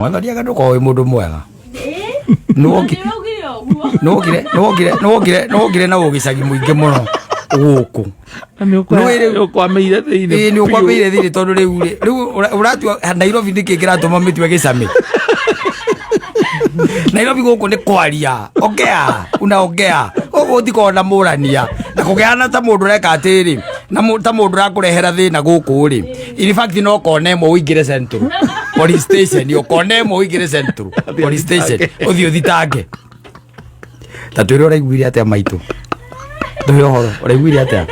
Mwathani ndũkorwo wĩ mũndũ mwega. Nĩũraugire ũguo. Nĩwokire na ũgĩcagi mũingĩ mũno gũkũ. Nĩ ũkwamĩire thĩinĩ. Ĩĩ, nĩ ũkwambĩire thĩinĩ tondũ rĩu rĩ, rĩu ũratua Nairobi nĩkĩ kĩratũma mĩtue gĩcamĩ? Nairobi gũkũ nĩ kwaria, ongea, unaongea. Gũkũ gũtikoragwo na mũrania na kũgĩana ta mũndũ ũreka atĩrĩ, na ta mũndũ ũrakũrehera thĩna gũkũ rĩ. In fact no kone ĩmwe ũingĩre Central Police Station, ũkone ĩmwe ũingĩre Central Police Station, ũthiĩ ũthitange. Ta twĩre ũraiguire atĩa maitũ? Tũhe ũhoro, ũraiguire atĩa?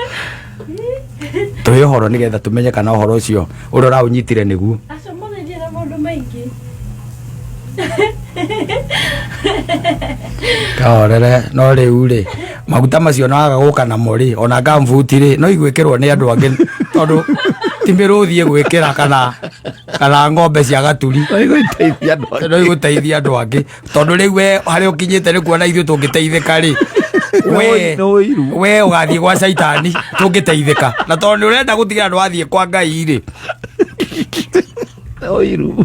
Tũhe ũhoro nĩgetha tũmenye kana ũhoro ũcio ũrĩa ũraũnyitire nĩguo. Acio mũthĩnjie na maũndũ maingĩ. Kahorere no rĩu rĩ, maguta macio no aga gũka namo rĩ, ona ngambuti rĩ, no igwĩkĩrwo nĩ andũ angĩ tondũ ti mĩrũthi ĩgwĩkĩra kana ng'ombe cia gaturi. No igũteithia andũ angĩ. No igũteithia andũ angĩ tondũ rĩu we harĩa ũkinyĩte nĩ kuona ithuĩ tũngĩteithĩka rĩ, we Nĩ ũiru. We ũgathiĩ gwa caitani tũngĩteithĩka, na tondũ nĩ ũrenda gũtigĩra ndwathiĩ kwa Ngai rĩ. Nĩ ũiru.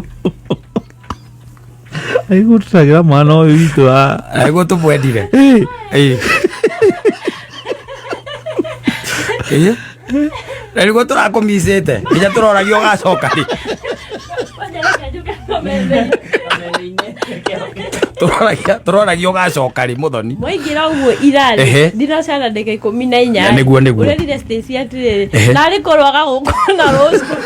Aigũtũtagĩra mwana ũyũ witũ wa Nĩguo tũmwendire. Ĩĩ. Ĩĩ. Na nĩguo tũrakũmicĩte nginya tũroragia ũgacoka rĩ. Kwanja reke njuke kameme. Tũroragia ũgacoka rĩ, mũthoni. Mwaingĩra ũguo irarĩ ndinacana ndagĩka 14. Nĩguo. Ũrerire Stacy atĩrĩrĩ, narĩ korwo agagũkũ na rũciũ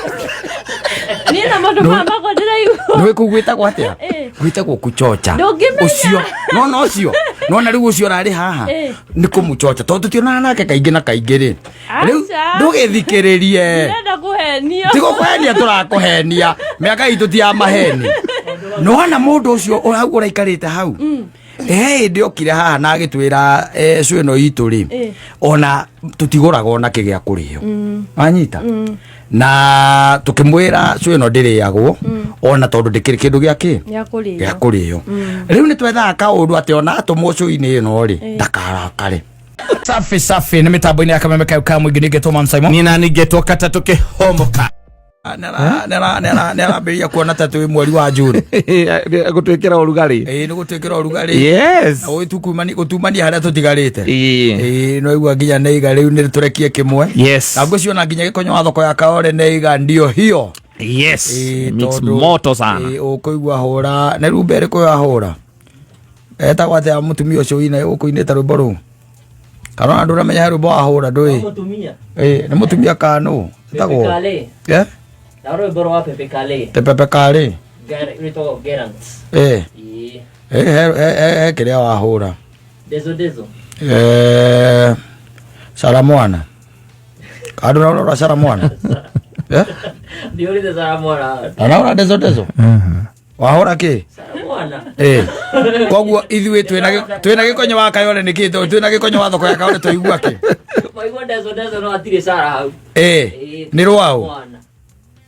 niĩ na maũndũ maya makwa ndĩraigua. Nĩũĩ kũu gwĩtagwo atĩa? Gwĩtagwo kuchocha. Ndũngĩmenya. Ũcio nona ũcio nona rĩu ũcio ũrarĩ haha nĩ kũmũchocha tondũ tũtionana nake kaingĩ na kaingĩ rĩ. Rĩu Aca. ndũgĩthikĩrĩrie. Ndĩrenda kũhenio. Ti gũkũhenia tũrakũhenia, mĩaka itũ ti ya maheni. Nĩwona mũndũ ũcio hau ũraikarĩte hau, he hĩndĩ okire haha na agĩtwĩra, cũ ĩno itũ rĩ, ona tũtigũraga ona kĩ gĩa kũrĩo, wanyita? Na tũkĩmwĩra cũ ĩno ndĩrĩagwo ona tondũ ndĩkĩrĩ kĩndũ gĩa kĩ gĩa kũrĩo. Gĩa kũrĩo. Rĩu nĩ twethaga kaũndũ atĩ ona atũmwo cũ-inĩ ĩno rĩ, ndakarakare. Safi safi, nĩ mĩtambo-inĩ ya Kameme kayo ka mũingĩ, nĩngetwo Man Simon. Niĩ nani ngetwo katatũ kĩhomoka. Nĩarambĩrĩria kuona ta twĩ mweri wa June. Gũtwĩkĩra ũrugarĩ. Ĩĩ, nĩ gũtwĩkĩra ũrugarĩ. Yes. Na gũtumania harĩa tũtigarĩte. Ĩĩ. Ĩĩ, no igua nginya nĩiga rĩu nĩ tũrekie kĩmwe. Yes. Na ngwĩciona nginya gĩkonyo wa thoko ya Kaore nĩiga ndio hiyo. Yes. Ĩĩ, mix tondũ- moto sana. Ĩĩ, ũkũigua hũra nĩ rumba ĩrĩkũ yahũra etagwo atĩa mũtumia ũcio wĩna ũkũinĩte rwĩmbo rũu, kana ona ndũramenya he rwĩmbo wahũra ndũĩ? Mũtumia. Ĩĩ, nĩ mũtumia kanũ etagwo? Pepe Kale. Eh? Na rwĩmbo rwa Pepe Kale. Te Pepe Kale. Rwĩtagwo Gerants. Ĩĩ. Ĩĩ. Ĩĩ, he kĩrĩa wahũra. Dezo Dezo. Sara mwana kana ndũraũra Sara mwana? Eh? Ndiũrĩte Sara mwana. Ndanaũra Dezo Dezo wahũra kĩ? Sara mwana. Koguo ithuĩ twĩna gĩkonyo wa Kayore nĩkĩ twĩna gĩkonyo wa thoko ya Kayore twaigua kĩ? Maigua Dezo Dezo no hatirĩ Sara hau. Ĩĩ, nĩ rwaũ? Mwana.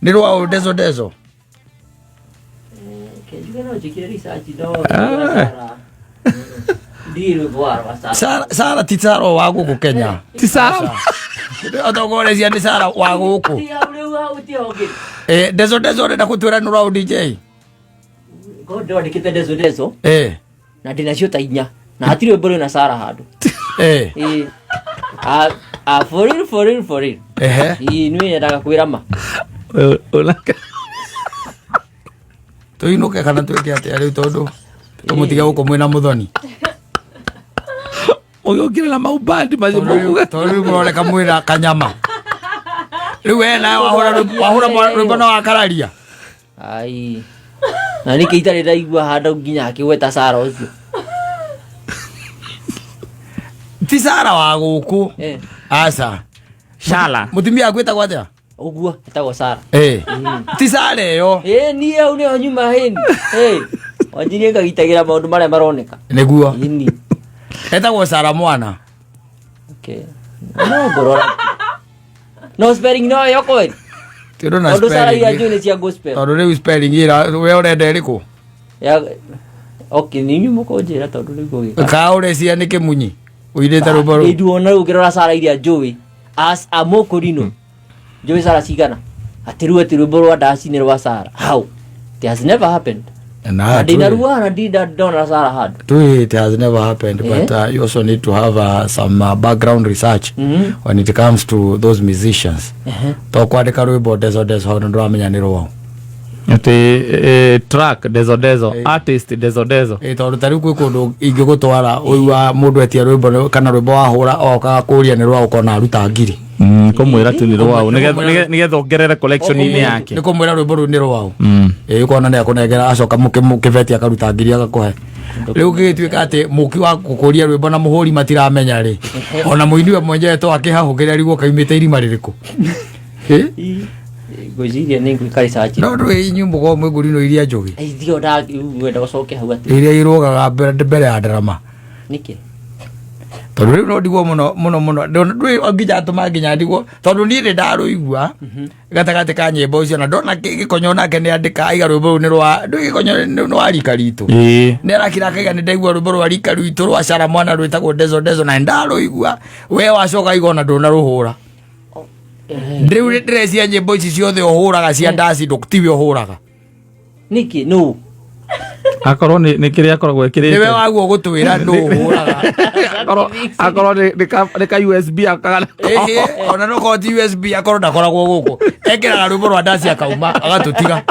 Nĩ rwaũ Dezo Dezo? Kenjuge no njĩkire research no Sara. Ndiĩ rwĩmbo rwa Sara. Sara ti Sara wa gũkũ Kenya. Ti Sara. Otogorecia nĩ Sara wa gũkũ. Ti hau rĩu hau ti hau ngĩ. Dezo Dezo ũrenda gũtwĩra nĩ rwaũ DJ? Korwo ndĩrandĩkĩte Dezo Dezo na ndĩnacio ta inya na hatirĩ rwĩmbo rwĩna Sara handũ. Ĩĩ. Ah, ah, for real, for real, for real. Ĩĩ, niĩ nyendaga kwĩra ma. Tũinũke kana twĩke atĩa rĩu tondũ tũmũtige gũkũ mwĩna mũthoni? Ũgĩũkĩra na maubandi macio mauga. Tondũ rĩu mũroneka mwĩna kanyama rĩu we nawe wahũra rwĩmbo na wakararia. Ai. Na nĩkĩ itarĩ ndaigua handũ nginya akĩgweta Sara ũcio? Ti Sara wa gũkũ. Aca. Shala. Mũtumia agwĩtagwo atĩa? Ũguo etagwo Sara. Ti Sara ĩyo. Ĩĩ, niĩ hau nĩho nyuma hĩni. Ĩĩ. Wanjirie ngagitagĩra maũndũ marĩa maroneka. Nĩguo. Ĩni. Etagwo Sara mwana. Okay. No ngũrora. No spelling no ĩyo kweli. Tondũ na Tondũ Sara iria spelling. njũĩ nĩ cia gospel. Tondũ rĩu spelling ĩra we ũrenda ĩrĩkũ? Ya okay, nĩ inyuĩ mũkũnjĩra tondũ rĩu ngũgĩka. Ka ũrecia nĩ kĩmunyi ũirĩte rwĩmbo rũu? Nduona rĩu ũkĩrora Sara iria njũĩ as a mũkũrinũ njũĩ Sara cigana atĩ rĩu atĩ rwĩmbo rwa ndaci nĩ rwa Sara, how? It has never happened. Na Na ndinarua na ndinda ndona Sara handũ. Tu it has never happened, but you also need to have some background research when it comes to those musicians. To kwandĩka rwĩmbo dezo dezo hau ndũramenya nĩ rwao. Ati track dezo dezo, artist dezo dezo. Ĩ, tondũ ta rĩu gwĩ kũndũ ingĩgũtwara ũigua mũndũ etia rwĩmbo kana rwĩmbo wahũra okaga kũria nĩ rwao ũkona aruta ngiri. Kũmwĩra tu nĩ rwao nĩgetha ongerere collection-inĩ yake. Nĩ kũmwĩra rwĩmbo rũu nĩ rwao. Ĩ, ũkona nĩ akũnengera acoka mũkĩbeti akaruta ngiri agakũhe. Rĩu gĩgĩtuĩka atĩ mũki wa gũkũria rwĩmbo na mũhũri matiramenya rĩ, ona mũini we mwenyewe to akĩhahũkĩra rĩu kaumĩte irima rĩrĩkũ. Ĩ? Ngwĩciria nĩ ngwĩka research. No ndũĩ inyuĩ mũkoragwo mwĩ ngũrinũ iria njũgĩ. Ithio ndagwenda gũcoke hau atĩ. Iria irũgaga mbere ya ndarama. Nĩkĩ? Tondũ rĩu no ndigwo mũno mũno mũno. Ndũĩ nginya atũma nginya ndigwo tondũ niĩ nĩ ndarũigua gatagatĩ ka nyĩmbo icio na ndona gĩkonyo nake nĩ andĩka aiga rwĩmbo rũu nĩ rwa ndũĩ gĩkonyo nĩ wa rika ritũ. Nĩ arakira akaiga nĩ ndaigua rwĩmbo rwa rika rwitũ rwa Cara Mwana rwĩtagwo Dezo Dezo na nĩ ndarũigua we wacoka aiga ona ndũnarũhũra. Rĩu ndĩrecia nyĩmbo ici ciothe ũhũraga cia ndaci tiwe ũhũraga. Nĩkĩ? Nũ? Akorwo nĩ kĩrĩa akoragwo ekĩrĩte. Nĩwe waguo gũtwĩra nũ ũhũraga. Akorwo nĩ ka USB akagana. Ĩhĩ, ona no korwo ti USB akorwo ndakoragwo gũkũ. Ekĩraga rwĩmbo rwa ndaci akauma agatũtiga.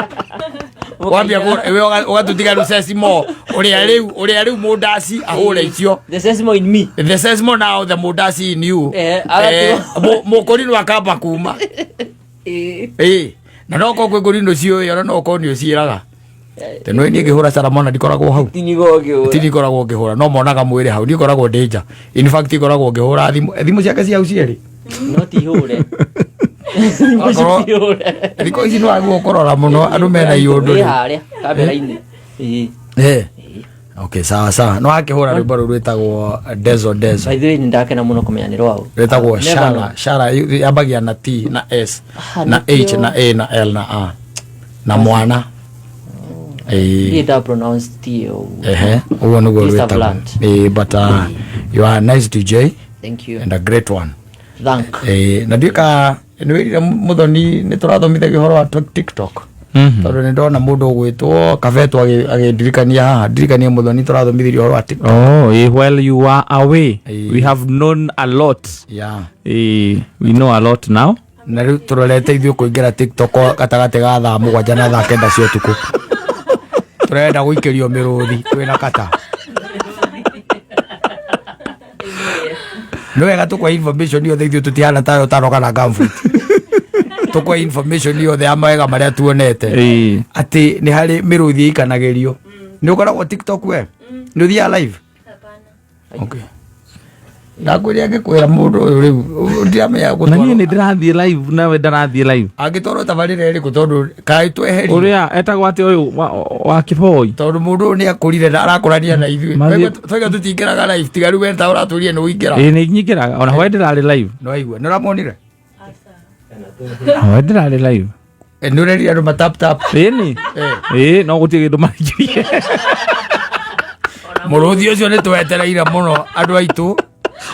Wambia we ũgatũtiga rĩu Sesimo ũrĩa rĩu mũndaci ahũre icio. The Sesimo in me. The Sesimo now the mũndaci in you. Mũkũrinũ akamba kuma. Na no korwo kwĩ ngũrinũ ciũĩ ona no korwo nĩ ũciĩraga. Teno niĩ ngĩhũra Cara Mwana ndikoragwo hau. Ti nikoragwo ngĩhũra no monaga mwĩrĩ hau niĩ ngoragwo ndĩ nja. In fact ngoragwo ngĩhũra thimũ ciake cia hau cierĩ. No ti hũre. Thikũ ici nĩ wagĩrĩirwo kũrora mũno andũ mena iũndũ rĩu. Harĩa kamera-inĩ. Okay, sawa sawa. No akĩhũra rwĩmbo rũu rwĩtagwo Dezo Dezo. By the way nĩ ndakena mũno kũmenya nĩ rwao. Rwĩtagwo Shara. Shara yambagia na T na S na H na A na L na A na mwana. Niĩ nda pronounce T O. Ehe, ũguo nĩguo rwĩtagwo. But you are a nice DJ. Thank you. And a great one. Thank. Na ndiũĩ nĩ wĩrire Mũthoni nĩ tũrathomithagia ũhoro wa TikTok. Tondũ nĩ ndona mũndũ ũgwĩtwo Kabetwo agĩndirikania haha ndirikania Mũthoni tũrathomithirie ũhoro wa TikTok. Oh, while you are away, we have known a lot. Yeah. We know a lot now. Na rĩu tũrorete ithuĩ kũingĩra TikTok gatagatĩ ga thaa 7 na thaa 9 cia ũtukũ. Tũrenda gũikĩrio mĩrũthi twĩna kata. Nĩ wega tũkwe information yothe ithuĩ tũtihana tayo ũtano kana gumboot. Tũkwe information yothe ya mawega marĩa tuonete. Atĩ nĩ harĩ mĩrũthi ĩikanagĩrio. Nĩ ũkoragwo TikTok we? Nĩ ũthiaga live? Okay. Ndakwĩria ngĩkwĩra mũndũ ũyũ rĩu ndiramenya gũtwarwo. Na niĩ nĩ ndĩrathiĩ live nawe ndarathiĩ live. Angĩtwarwo tabarĩra ĩrĩkũ tondũ kaĩ tweherio. Ũrĩa etagwo atĩ ũyũ wa kĩboi. Tondũ mũndũ ũyũ nĩ akũrire na arakũrania na ithuĩ. Twaiga tũtingĩraga live tiga rĩu we ta ũratũrie nĩ ũingĩra. Ĩĩ nĩ nyingĩraga ona hwaĩ ndĩrarĩ live. No aigua nĩ ũramuonire? Hwaĩ ndĩrarĩ live. Nĩ ũrerire andũ ma tap tap. Ĩĩ nĩ. Ĩĩ no gũtirĩ kĩndũ maingĩrie. Mũrũthi ũcio nĩ twetereire mũno andũ aitũ.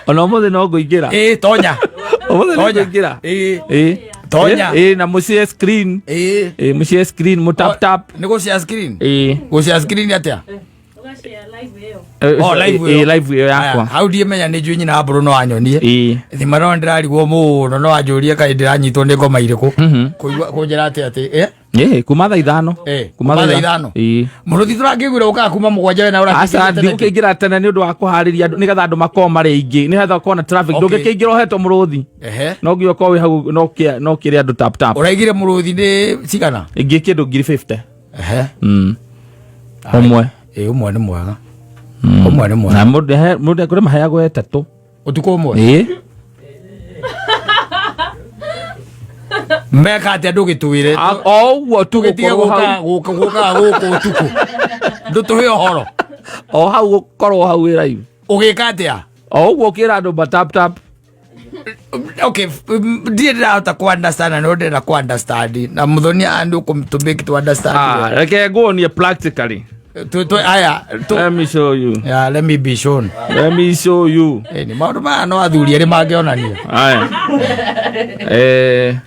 Ona ũmũthĩ no ngũingĩra. Ĩĩ tonya. Ũmũthĩ nĩ ngũingĩra. Ĩĩ. Tonya. Ĩĩ na mũshare screen. Ĩĩ. Ĩĩ mũshare screen mũ tap tap. Nĩ gũshare screen? Ĩĩ. Gũshare screen atĩa? Oh, live ĩyo. Live ĩyo yakwa. Hau ndiĩmenya nĩ njũĩ nyina Mbũrũ no anyonie. Ĩĩ. Thima no ndĩrarigwo mũno no anjũrie kaĩ ndĩranyitwo nĩ ngoma irĩkũ. Kũigua kũnjĩra atĩ atĩ Ĩĩ, kuma thaa 5. Kuma thaa 5. Ĩĩ. Mũrũthi tũrakĩiguire ũkaga kuma 7 we na ũrakĩingĩra Aca, tene. ndigũkĩingĩra tene nĩ ũndũ wa kũharĩria andũ nĩgetha andũ makorwo marĩ aingĩ nĩgetha ũkorwo na traffic. Ndũngĩkĩingĩra ũhetwo mũrũthi. No nginya ũkorwo wĩ hau no kĩrĩ andũ tap tap. Ũraigire mũrũthi nĩ cigana? Ingĩ kĩndũ ngiri 50. Ũmwe. Ũmwe. Ũmwe nĩ mwega. Ũmwe nĩ mwega. Na mũndũ kũrĩ maheagwo ĩtatũ. Ũtukũ ũmwe? Ĩĩ. Meka atĩa ndũgĩtwĩre? O ũguo tu Tũgĩtige gũkorwo hau. gũkaga gũkũ ũtukũ. Ndũtũhe ũhoro. O hau gũkorwo hau wĩ live. Ũgĩka atĩa? O ũguo ũkĩra andũ ma tap tap. Okay, ndiĩ ndĩrahota kũ understand na no ndĩrenda kũ understand. Na Mũthoni andũ to make to understand. Reke nguonie practically. Aya, Let me show you. Yeah, let me be shown. Let me show you. Ni maũndũ maya no athuri erĩ mangĩonania. Aya.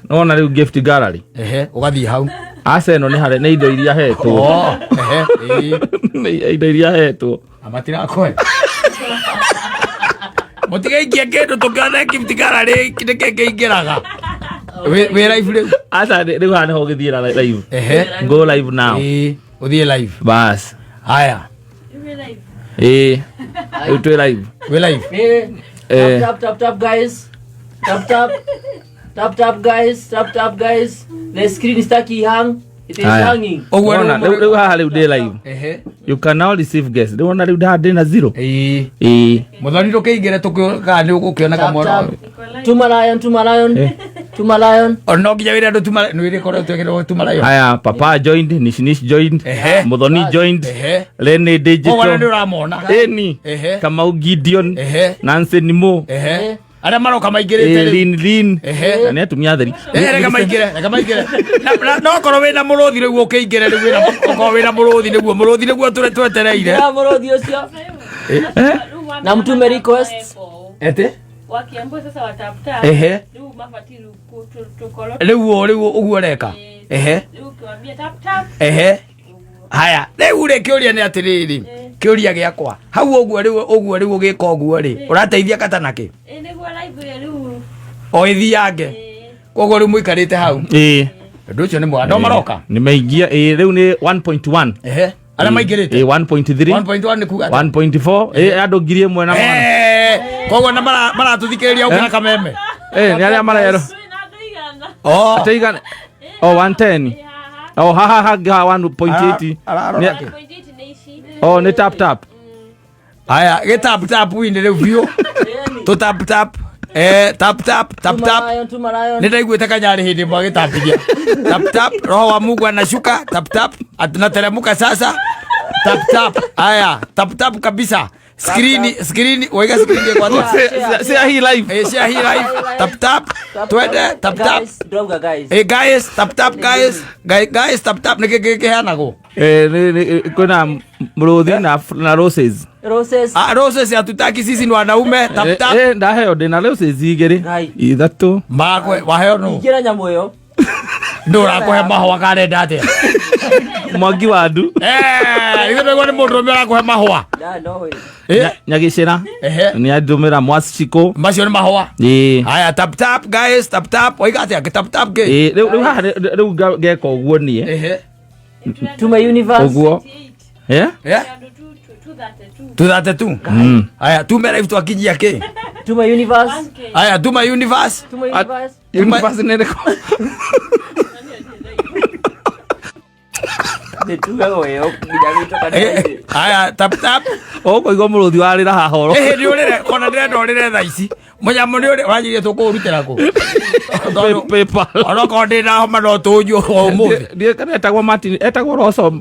Nĩwona rĩu gift gallery. Ehe, ũgathiĩ hau. Arsenal nĩ harĩ nĩ indo iria hetwo. Oh, ehe, ĩĩ. Nĩ indo iria hetwo. Na matirakũhe mũtigaikie kĩndũ tũkĩone gift gallery nĩkĩ kĩingĩraga wĩ live rĩu. Aca, rĩu haha nĩho ũgĩthiĩra live. Ehe. Go live now. Ĩĩ, ũthiĩ live. Bas. Haya. Ĩĩ, rĩu twĩ live. Wĩ live. Eh, Eh. tap tap tap tap guys, tap tap tap tap guys, tap tap guys, the screen is stuck, hang it is Haya. hanging. Ũguo Wona, rĩu rĩu haha rĩu ndĩ live. Ehe. You can now receive guests. Rĩu wona rĩu ndaha ndĩ na zero. Ĩĩ. Ĩĩ. Mũthoni, ndũkĩingĩre tũkĩoka nĩ ũgũkĩoneka Tap mwana. tap, tuma lion, tuma lion, Eh. tuma lion. No nginya wĩre andũ tuma nĩ wĩrĩkoretwo ĩkĩrwo tuma lion. Haya, papa joined, Nish Nish joined, Ehe. Muthoni joined, Ehe. Lene Koguo nĩ Digital, ũramona. Eni, Ehe. Kamau Gideon, Ehe. Nancy Nimo, Ehe, arĩa maroka maingĩrĩte rĩu. Lin Lin, Ehe. na nĩ atumia atheri. Eh, reke maingĩre, reke maingĩre. No korwo wĩna mũrũthi rĩu ũkĩingĩre rĩu okorwo wĩna mũrũthi nĩguo mũrũthi nĩguo twetereire. Ya mũrũthi ũcio na mtume requests. Ete. Wakiambu sasa watapta. Ehe. Rĩu mabatiĩ rĩu tũkorwo Rĩu rĩu ũguo ũreka. Ehe. Rĩu ũkĩwambia tap tap. Ehe. Haya, rĩu rĩ, kĩũria nĩ atĩrĩrĩ, kĩũria gĩakwa hau ũguo rĩu, ũguo rĩu ũgĩka ũguo rĩ, ũrateithia kata nakĩ? Ĩ, nĩguo live ĩyo rĩu. O ĩthiange. Koguo rĩu mũikarĩte hau. Ĩĩ. Ũndũ ũcio nĩ mwega, no maroka. Nĩ maingia, ĩĩ, rĩu nĩ 1.1. Ehe, arĩa maingĩrĩte. Ĩĩ, 1.3. 1.1 nĩ kuga atĩa? 1.4, ĩĩ, andũ 1,100. Eh, koguo na maratũthikĩrĩria ũkĩra kameme. Ĩĩ, nĩ arĩa marerwo. Twĩ na andũ igana. Oh. Atĩ igana. Oh, 110. Ĩ, haha. Oh, haha hangĩ ha 1.8. Ararora Nĩ- kĩ? 1.8 nĩ ici. Oh, nĩ tap tap. Haya, gĩ tap tap inĩ rĩu biũ. Tũ tap tap. Eh, tap tap tap Tuma tap. lion, tuma lion. Nĩ ndaiguĩte kanyarĩ hĩndĩ ĩmwe agĩtambithia tap tap, roho wa Mungu anashuka tap tap, atunateremka sasa tap tap. Haya, tap tap kabisa. Screen, screen, waiga screen ĩkwata. Share hii live. Eh, share hii live, tap tap, twende tap tap. Guys, ndauga guys. Eh, guys, tap tap guys. Guys, guys, tap tap nĩkĩ kĩheanagwo? Eh, kwĩna mũrũthi na roses. Roses. Ah, roses hatutaki, sisi ni wanaume. Tap tap. Eh, ndaheo, ndĩna roses igĩrĩ. Ngai. Ithatũ. Makwe waheo nũ? Ingĩra nyamũ ĩyo. Ndå ũrakũhe mahũa karenda atĩa? Mwangi wa ndu. Eh, ithuĩ twaigua nĩ mũndũrũme ũrakũhe mahũa. Da, no way. Eh, Nyagĩcĩra. Ehe. Nĩ andũmĩra mwacikũ. Macio nĩ mahũa. Ĩĩ. Haya, tap tap guys, tap tap, waiga atĩa tap tap kĩ? Ĩĩ, rĩu haha rĩu ngeka ũguo niĩ. Ehe. Tuma universe. Ũguo. Eh? Yeah. Andũ 232. 232. Haya, tume live twakinyia kĩ? Tuma universe. 1K. Haya, tuma universe. Tuma universe. Universe nĩ ĩrĩkũ? Nĩ tugaga ĩyo nginya gwĩtwo Eh, kanitha. haya, tap tap. Ũkũigua mũrũthi warĩra haha oro. Ĩhĩ, nĩ ũrĩre kona ndĩrenda ũrĩre thaa ici mũnyamũ nĩ ũrĩ wanjirie tũkũũrutĩra kũ? Tondũ PayPal. onokorwo ndĩ na homa no tũnyue o ũmũthĩ. Ndiĩ kana etagwo Martin, etagwo Roso.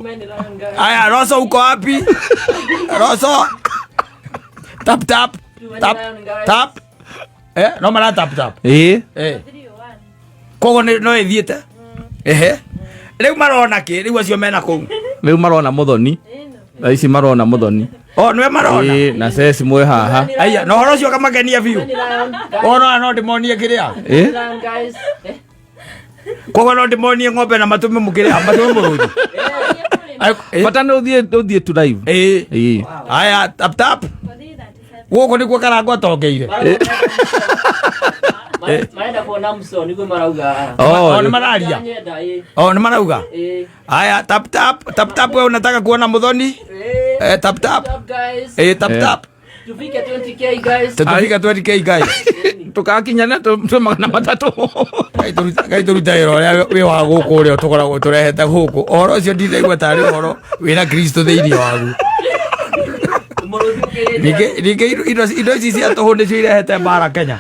Aya, Roso, uko wapi? Roso. Tap tap. Tap tap. Eh, no mara tap tap. Ĩĩ. Eh. Koguo nĩ no ĩthiĩte. Ehe. Rĩu marona kĩ? Rĩu acio mena kũu. Rĩu marona Muthoni. Thaa ici marona Muthoni. Oh, nĩwe marona. Ĩĩ, na Ceci mwĩ haha. Aya, na ũhoro ũcio ũkamakenia biũ. Ona no ndĩmonie kĩrĩa. Ĩĩ. Lion guys. Eh, Koguo no ndĩmonie ng'ombe na matũme mũkĩrĩa, matũme mũrũthi. Ai, eh, Bata nĩ ũthiĩ tu live. Eh. Ĩĩ. Aya, tap tap. Gũkũ nĩkuo Karangũ atongeire. Marenda kuona mso niguo marauga. Oh, nĩ mararia. Nyenda, ĩ. Oh, nĩ marauga. Ĩ. Haya, tap tap, tap tap, wewe unataka kuona Muthoni? Eh. Eh, tap tap. Tap guys. Eh, tap Eh. tap. Tufike 20K guys. Tutafika 20K guys. Tũgakinyana twĩ 300. Ngai tũruta wĩra ũrĩa wĩ wa gũkũ ũrĩa tũkoragwo tũrehete gũkũ. Ũhoro ũcio ndinaigua tarĩ ũhoro wĩna Kristo thĩinĩ wagu. Mũrũthi ũkĩrĩte. Ningĩ indo ici cia tũhũ nĩcio irehete mbara Kenya.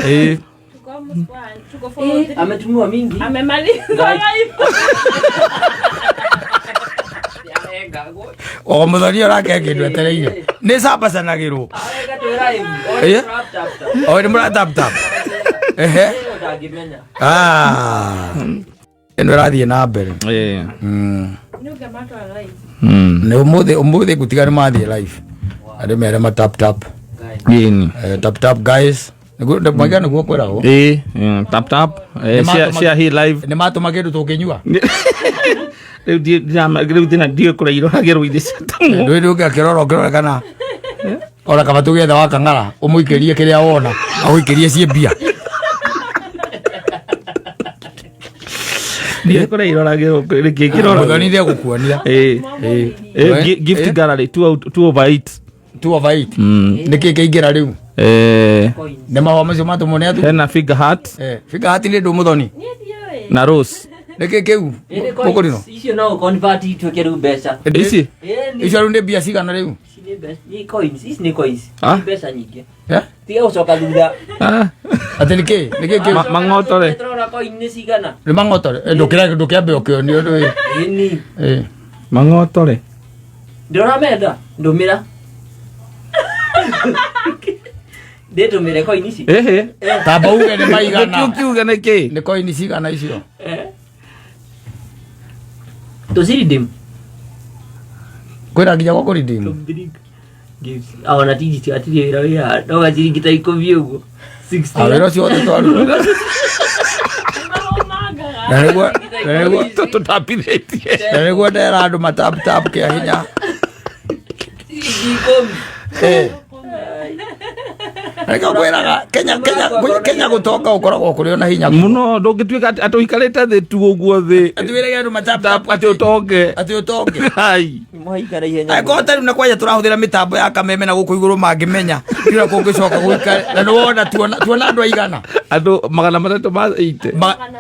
Eh. Tuko almost one. Tuko Eh, 403. ametumiwa mingi. Amemaliza Guys. live. O Muthoni ũrake kĩndũ etereire. Nĩ cambacanagĩrwo. Arega twĩ live. Eh? Tap tap tap. O nĩ mũra tap tap. Ehe. Ĩyo ndangĩmenya. Ah. Ĩno ĩrathiĩ na mbere. Ĩĩ. Nĩ ũngematwara live. Nĩ ũmũthĩ ngũtiga nĩ mathiĩ live. Andũ mere ma tap tap. Ĩni. Eh, tap tap guys. Nĩguo nĩguo kwĩragwo. Ĩĩ, tap tap. Share hii live. Nĩ matũma kĩndũ tũngĩnyua. Rĩu rĩu thĩna ndiũĩ kũrĩa iroragĩrwo irĩ ciatũmwo. Ndũĩ ndũngĩakĩrora ũkĩrore kana ona kaba tũgĩetha wa kang'ara ũmũikĩrie kĩrĩa wona agũikĩrie ciĩ mbia. Ndiũĩ kũrĩa iroragĩrwo nĩkĩ kĩroragĩrwo. Mũthoni nĩegũkuonia. Ĩĩ. Ĩĩ, gift gallery 2 over 8. 2 over 8. Nĩkĩ kĩingĩra rĩu? Nĩ mahũa macio matũmwo nĩ athu. Hena figure heart. Figure heart nĩ ndũ mũthoni. Na rose. Nĩkĩ kĩu? Mũkũrino. Icio no convert ituĩke rĩu mbeca. Ici? Icio rĩu nĩ mbia cigana rĩu? Ici nĩ mbeca, nĩ coins, ici nĩ coins. Ah? Nĩ mbeca nyingĩ. Eh? Tiga gũcoka thutha. Ah. Atĩ nĩkĩ? Nĩkĩ kĩu? Mang'otore. Tũrona coin nĩ cigana. Nĩ mang'otore. Ndũkĩambe ũkĩonio ũndũ ĩ. Ĩni. Mang'otore. Ndĩrona menda, ndũmĩra. Ndĩtũmĩre coin ici. Ehe. Tamba uge nĩ maigana. Nĩkĩ ũkiuga nĩkĩ? Nĩ coin cigana icio? Tũciredeem. Kwĩna nginya gwa kũredeem. Ona tigiti hatirĩ wĩra wĩ haha. No gaciringi ta 10 ũguo. 60. Ah, wĩra ũcio wothe twaruta. Na nĩguo na nĩguo tũtapithĩtie. Na nĩguo ndera andũ matap tap kĩa hinya. Ciringi ikũmi. Reke ngwĩraga Kenya Kenya Kenya gũtonga ũkoragwo kũrĩ ona hinya Mũno ndũngĩtuĩka atĩ ũikarĩte thĩ tu ũguo thĩ. Atĩ wĩrage andũ matap tap atĩ ũtonge. Atĩ ũtonge. Hai. Mũhaikara ihenya. Angĩkorwo ta rĩu na kwanja tũrahũthĩra mĩtambo ya kameme na gũkũ igũrũ mangĩmenya ndira kũngĩcoka gũikare na nĩwona tuona tuona andũ aigana Andũ 380. Magana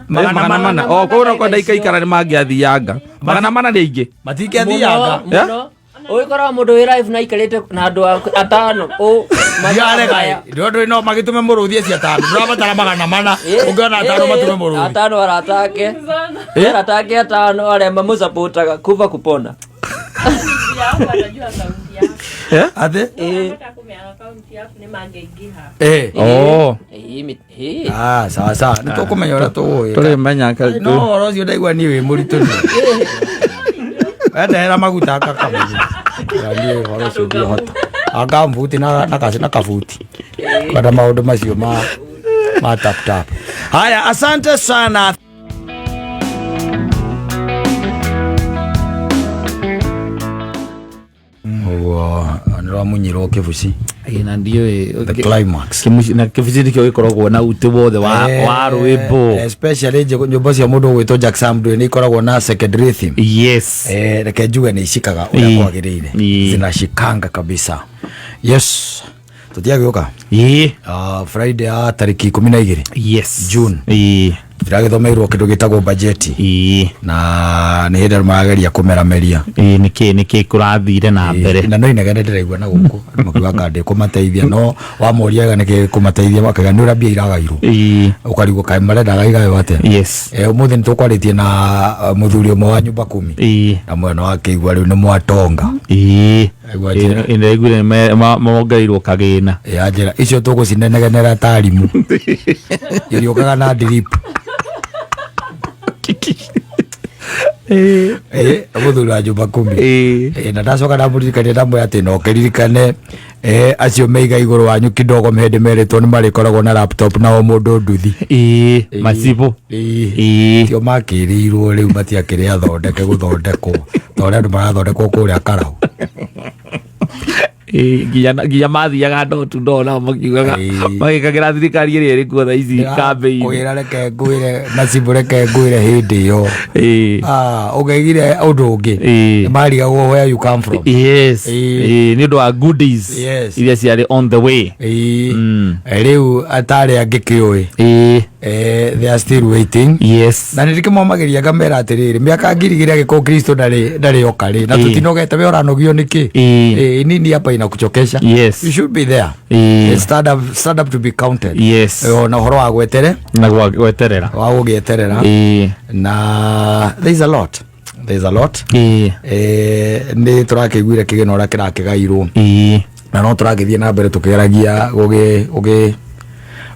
Magana mana. mana. O koguo no kwenda ikaikara nĩ mangĩathianga. 400 nĩ aingĩ. Matingĩathianga. Mũno. Ũgĩkoraga mũndũ wĩ live na aikarĩte na andũ atano. Ũ. Ndiarega ĩ. Ndĩ no magĩtũme mũrũthi acio atano. Ndũrabatara 400. Ũngĩona atano matũme mũrũthi. Atano arata ake. Arata ake atano arĩa mamũsupportaga kuva kupona. Atĩ? Oh. Ah, sawa sawa. Nĩ tũkũmenya ũrĩa tũgũĩka. Tũrĩmenya ka- No ũhoro ũcio ndaigua niĩ wĩ mũritũ nĩ. Wendehera maguta akakamugu. Niĩ ũhoro ũcio ndihota. Akambuti na na na kabuti. Kwenda maũndũ macio ma ma tap tap. Haya, asante sana. Ũguo nĩ rwamunyirwo kĩbuci. Ĩ, na ndiũĩ The climax. Na kĩbuci nĩkĩo gĩkoragwo na utĩ wothe wa rwĩmbo. Especially nyĩmbo cia mũndũ ũgwĩtwo Jack Sam Ndũĩ nĩ ikoragwo na second rhythm. Yes. Reke njuge nĩ icikaga ũrĩa kwagĩrĩire. Zinashikanga kabisa. Yes. Tũtiagĩũka? Friday ya tarĩki 12. Yes. June. Tũtiragĩthomeirwo kĩndũ gĩtagwo bajeti. Na nĩ hĩndĩ andũ marageria kũmerameria. Nĩkĩ kũrathire na mbere. Na no inegene ndĩraigua na gũkũ. Andũ makiuga anga ndĩkũmateithia, no wamoria wega nĩkĩ gĩkũmateithia, makauga nĩ ũrĩa mbia iragairwo. Ũkarigwo kaĩ marendaga igaywo atĩa. Ũmũthĩ nĩ tũkwarĩtie na mũthuri ũmwe wa nyũmba kumi. Na mwena wa kĩigua rĩu nĩ mwatonga. Aigua njĩra. Ndaiguire mongereirwo kagĩna. Ya njĩra icio tũgũcinenegenera ta arimũ. Iriũkaga na drip. Mũthuri wa nyũmba kumi. Na ndacoka ndamũririkania ndamwĩra atĩ no kĩririkane, acio meiga igũrũ wanyu kidogo hĩndĩ merĩtwo nĩ marĩkoragwo na laptop na o mũndũ nduthi. Macibũ. Tio makĩrĩirwo rĩu matiakĩrĩ athondeke gũthondekwo ta ũrĩa andũ marathondekwo kũrĩa Karau. Nginya mathiaga door to door nao makiugaga magĩkagĩra thirikari ĩrĩa ĩrĩ kuo thaa ici kambĩ-inĩ. Kwĩra reke ngwĩre macibũ reke ngwĩre hĩndĩ ĩyo. Ũngĩaigire ũndũ ũngĩ. Marigagwo where you come from. Yes. Nĩ ũndũ wa goodies iria ciarĩ on the way. Rĩu atarĩ angĩ kĩũĩ. They are still waiting. Yes. Na nĩ ndĩkĩmomagĩria ngamera atĩrĩrĩ, mĩaka ngiri igĩrĩ agĩkorwo Kristo ndarĩ oka rĩ, na tũtinogete we ũranogio nĩkĩ? Nini hapa inakuchokesha? Yes. You should be there. Stand up, stand up to be counted. Yes. Na ũhoro wa gwetere. Na gweterera. Wa gũgĩeterera. Na there is a lot. There is a lot. Nĩ tũrakĩiguire kĩgĩna ũrĩa kĩrakĩgairwo. Na no tũragĩthiĩ na mbere tũkĩgeragia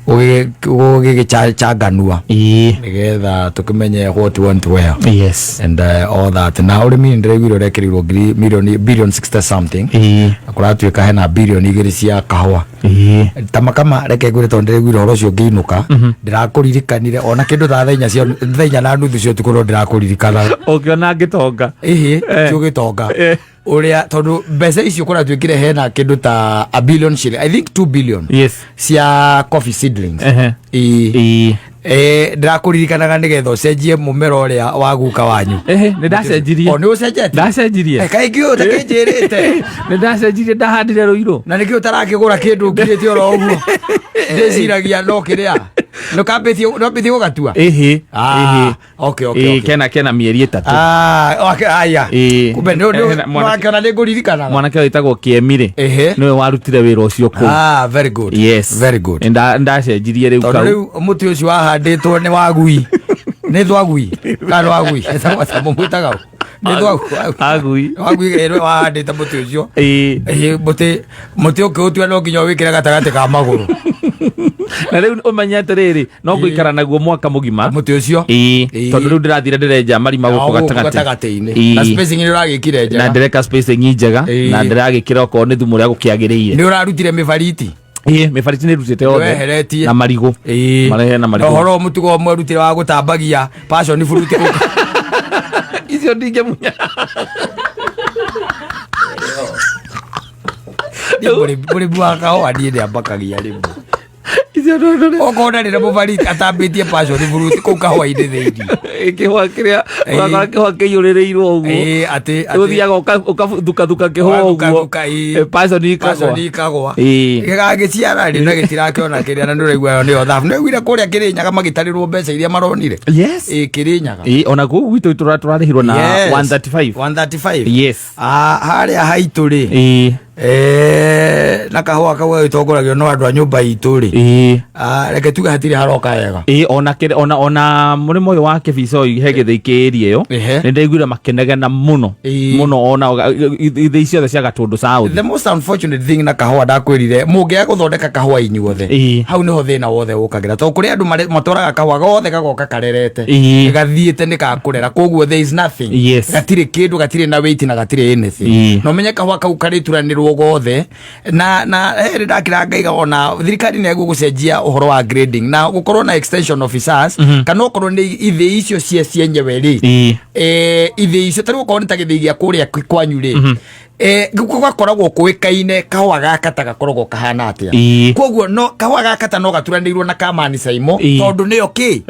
gũgĩchanganua. Nĩgetha tũkĩmenye what went where. Yes. And all that. Na ũrĩmi nĩ ndĩraiguire ũrekĩrirwo ngiri milioni billion 60 something. Na kũratuĩka hena bilioni igĩrĩ cia kahũa. Ĩĩ. Ta makama reke ngwĩre, tondũ ndĩraiguire ũhoro ũcio ngĩinũka, ndĩrakũririkanire ona kĩndũ ta thaa 4:30 cia ũtukũ, no ndĩrakũririkana. Ũngĩona ngĩtonga. Ĩhĩ. Ti ũgĩtonga ũrĩa, tondũ mbeca icio kũratuĩkire hena kĩndũ ta a billion shilling, I think 2 billion cia coffee seedlings. Ĩĩ. Ndĩrakũririkanaga nĩgetha ũcenjie mũmera ũrĩa wa guka wanyu. Ehe, nĩ ndacenjirie. O nĩ ũcenjetie? Ndacenjirie. Kaingĩ ũyũ ũtakĩnjĩrĩte. Nĩ ndacenjirie, ndahandire rũirũ. Na nĩkĩ ũtarakĩgũra kĩndũ ũkirĩte oro ũguo? Ndĩciragia no kĩrĩa nĩwambĩtie gũgatua. Ĩhĩ. Ah, okay. Ĩĩ, kena mĩeri 3. Ah, okay, aya. Kumbe nĩ nĩ ngũririkanaga. Mwanake wĩtagwo Kĩemirĩ nĩwe warutire wĩra ũcio kũu. Ah, very good. Yes. Very good. Nĩ ndacenjirie rĩu tondũ kau. Rĩu mũtĩ ũcio wahandĩtwo nĩ wagui, nĩ thwagui kana wagui mũmwĩtaga ũ? Nĩ thwagui. Agui. Wagui ĩrĩa wahandĩte mũtĩ ũcio. Ĩĩ. Ĩhĩ, mũtĩ ũkĩũtua no nginya ũwĩkĩre gatagatĩ ka magũrũ. Na rĩu ũmenye atĩrĩrĩ, no ngũikara naguo mwaka mũgima. Mũtĩ ũcio. Ĩĩ. Ĩĩ. Tondũ rĩu ndĩrathire ndĩrenja marima gũkũ Gũkũ gatagatĩ. Gatagatĩ-inĩ. Ĩĩ. Na spacing nĩ ũragĩkire Na njega. ndĩreka spacing njega. Na ndĩragĩkĩra okorwo nĩ thumu ũrĩa gũkĩagĩrĩire. Nĩ ũrarutire mĩbariti? Ĩĩ, mĩbariti nĩ rutĩte yothe. Nĩweheretie. Na marigũ. Marehe na Na marigũ. ũhoro mũtugo ũmwe rutire wa gũtambagia passion fruit gũkũ. Icio ndingĩmunya. Niĩ mũrĩmi wa kahũa niĩ nĩambakagia rĩmwe. Icio ndũ Okorwo ndarĩ na mũbariti atambĩtie passion fruit kũu kahũa-inĩ thĩinĩ. Kĩhũa kĩrĩa ũgakora kĩhũa kĩiyũrĩrĩirwo ũguo. Ĩĩ, atĩ Ũthiaga ũkathukathuka kĩhũa ũguo. Ũgathukathuka, ĩĩ. Passion ikagwa. Passion ikagwa. Ĩĩ. Gĩgagĩciara rĩ na gĩtirakĩona kĩrĩa, na nĩũraigua ĩyo nĩyo thabu. Nĩwaiguire kũrĩa Kĩrĩnyaga magĩtarĩrwo mbeca iria maronire? Yes. Ĩĩ, Kĩrĩnyaga. Ĩĩ, ona kũu gwitũ tũrarĩhirwo na Yes. 135. 135. Yes. Ah, harĩa haitũ rĩ, na kahũa kau gagĩtongoragio no andũ a nyũmba itũ rĩ, Ah, reke tuge hatirĩ haroka wega. Ĩĩ, ona kĩrĩ ona mũrĩmo ũyũ wa Kĩbicoi he gĩthĩi kĩ area ĩyo. Nĩ ndaiguire makĩnegena mũno mũno, ona ithĩi ciothe cia Gatũndũ South. The most unfortunate thing na kahũa, ndakwĩrire mũngĩaga gũthondeka kahũa inyuothe, hau nĩho thĩna wothe ũkagĩra, tondũ kũrĩ andũ matwaraga kahũa gothe gagoka karerete. Gathiĩte nĩ kakũrera, koguo there is nothing. Gatirĩ kĩndũ, gatirĩ na weight na gatirĩ anything. Na ũmenye kahũa kau karĩturanĩrwo gothe na hĩndĩ ndakĩra ngaiga ona thirikari nĩ gũcenjia ũhoro wa grading na gũkorwo na extension officers, kana okorwo nĩ ithĩi icio cia cienyewe rĩ, ithĩi icio tarĩu okorwo nĩ ta gĩthĩi gĩa kũrĩa kwanyu rĩ, gũgakoragwo kũĩkaine kahũa gaka ta gakoragwo kahana atĩa. Koguo no kahũa gaka ta no gaturanĩirwo na kamani caimo, tondũ nĩyo kĩ